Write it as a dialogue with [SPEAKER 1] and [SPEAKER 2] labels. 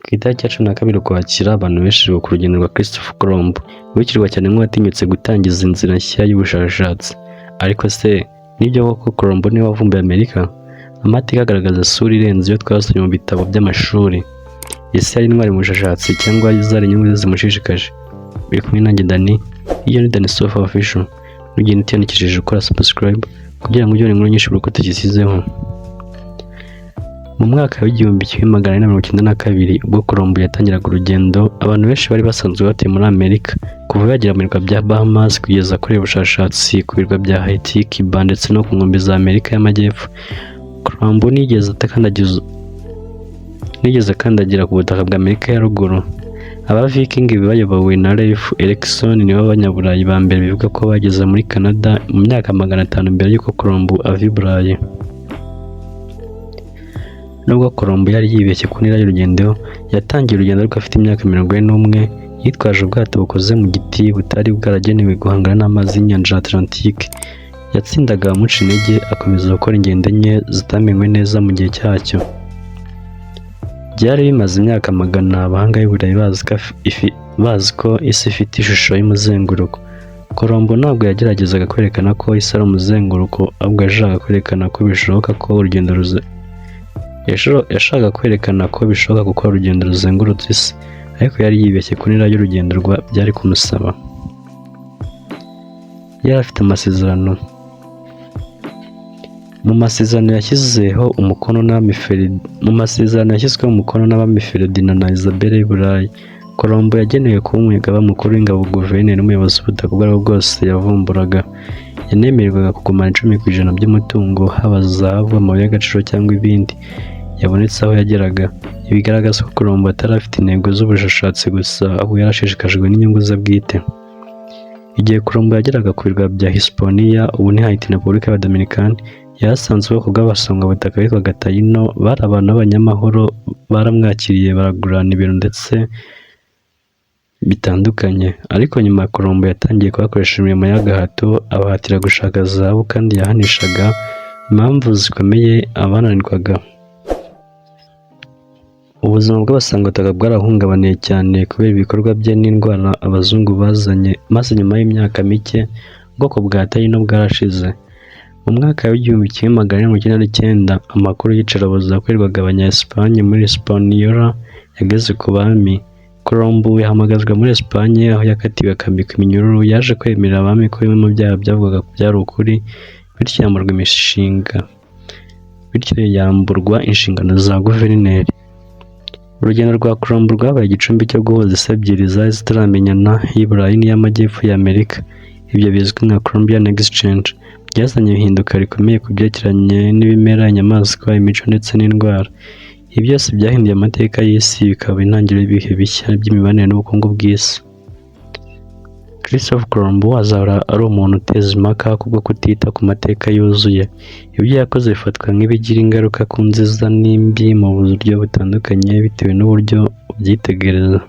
[SPEAKER 1] Ku itariki ya 12 Ukwakira, abantu benshi bibuka urugendo rwa Christopher Colomb, wibukirwa cyane nk'uwatinyutse gutangiza inzira nshya y'ubushakashatsi. Ariko se nibyo koko, Colomb niwe wavumbuye Amerika? Amateka agaragaza isura irenze iyo twasomye mu bitabo by'amashuri. Ese yari intwari mu bushakashatsi cyangwa zari inyungu ze zimushishikaje? Biri kumwe nanjye Dani, iyo ni Dani Sofa Official. Ntugende utiyandikishije ukora subscribe kugira ngo ujye ubona inkuru nyinshi buri uko tugisizeho. Mu mwaka w'1492, ubwo Colomb yatangiraga urugendo, abantu benshi bari basanzwe batuye muri Amerika, kuva yagera mu birwa bya Bahamas kugeza akoreye ubushakashatsi ku birwa bya Haiti, Cuba ndetse no ku nkombe za Amerika y'Amajyepfo, Colomb ntiyigeze akandagira ku butaka bwa Amerika ya Ruguru. Aba Viking bayobowe na Leif Erikson nibo Banyaburayi ba mbere bivugwa ko bageze muri Canada mu myaka 500 mbere y'uko Colomb ava i Burayi. Nubwo Colomb yari yibeshye ku ntera y'urugendo, yatangiye urugendo rwe afite imyaka 41, yitwaje ubwato bukoze mu giti butari bwaragenewe guhangana n'amazi y'inyanja ya Atlantique. Yatsindaga abamuca intege, akomeza gukora ingendo enye zitamenywe neza mu gihe cyacyo. Byari bimaze imyaka magana abahanga b'i Burayi bazi ko isi ifite ishusho y'umuzenguruko. Colomb ntabwo yageragezaga kwerekana ko isi ari umuzenguruko, ahubwo yashakaga kwerekana ko bishoboka gukora urugendo ruzengurutse isi, ariko yari yibeshye ku ntera y'urugendo byari kumusaba. Yari afite amasezerano. Mu masezerano yashyizweho umukono n'abami Ferdinand na Isabelle y'i Burayi, Colomb yagenewe kuba umugaba mukuru w'ingabo, guverineri n'umuyobozi w'ubutaka ubwo aribwo bwose yavumburaga. Yanemererwaga kugumana 10% by'umutungo, haba zahabu, amabuye y'agaciro cyangwa ibindi yabonetse aho yageraga. Ibi bigaragaza ko Colomb atari afite intego z'ubushakashatsi gusa, ahubwo yari ashishikajwe n'inyungu ze bwite. Igihe Colomb yageraga ku birwa bya Hispaniola, ubu ni Haiti na Repubulika y'Abadominikani, yahasanze ubwoko bw'abasangwabutaka bitwaga Taino. Bari abantu b'abanyamahoro, baramwakiriye, baragurana ibintu ndetse bitandukanye. Ariko nyuma Colomb yatangiye kubakoresha imirimo y'agahato, abahatira gushaka zahabu, kandi yahanishaga impamvu zikomeye abananirwaga. Ubuzima bw'abasangwabutaka bwarahungabaniye cyane kubera ibikorwa bye n'indwara abazungu bazanye, maze nyuma y'imyaka mike ubwoko bwa Taino bwarashize. Mu mwaka w'1499, amakuru y'iyicarubozo yakorerwaga Abanya-Espagne muri Hispaniola yageze ku bami. Colomb yahamagazwa muri Espagne, aho yakatiwe akambikwa iminyururu. Yaje kwemerera abami ko bimwe mu byaha byavugwaga byari ukuri, bityo yamburwa inshingano za guverineri. Urugendo rwa Colomb rwabaye igicumbi cyo guhuza isi ebyiri zari zitaramenyana, iy'i Burayi n'iy'Amajyepfo ya Amerika. Ibyo bizwi nka Columbian Exchange byazanye ihinduka rikomeye ku byerekeranye n'ibimera, inyamaswa, imico ndetse n'indwara. Ibi byose byahinduye amateka y'isi, bikaba intangiriro y'ibihe bishya by'imibanire n'ubukungu bw'isi. Christophe Colomb azahora ari umuntu uteza impaka kubwo kutita ku mateka yuzuye. Ibyo yakoze bifatwa nk'ibigira ingaruka ku nziza n'imbi mu buryo butandukanye bitewe n'uburyo ubyitegereza.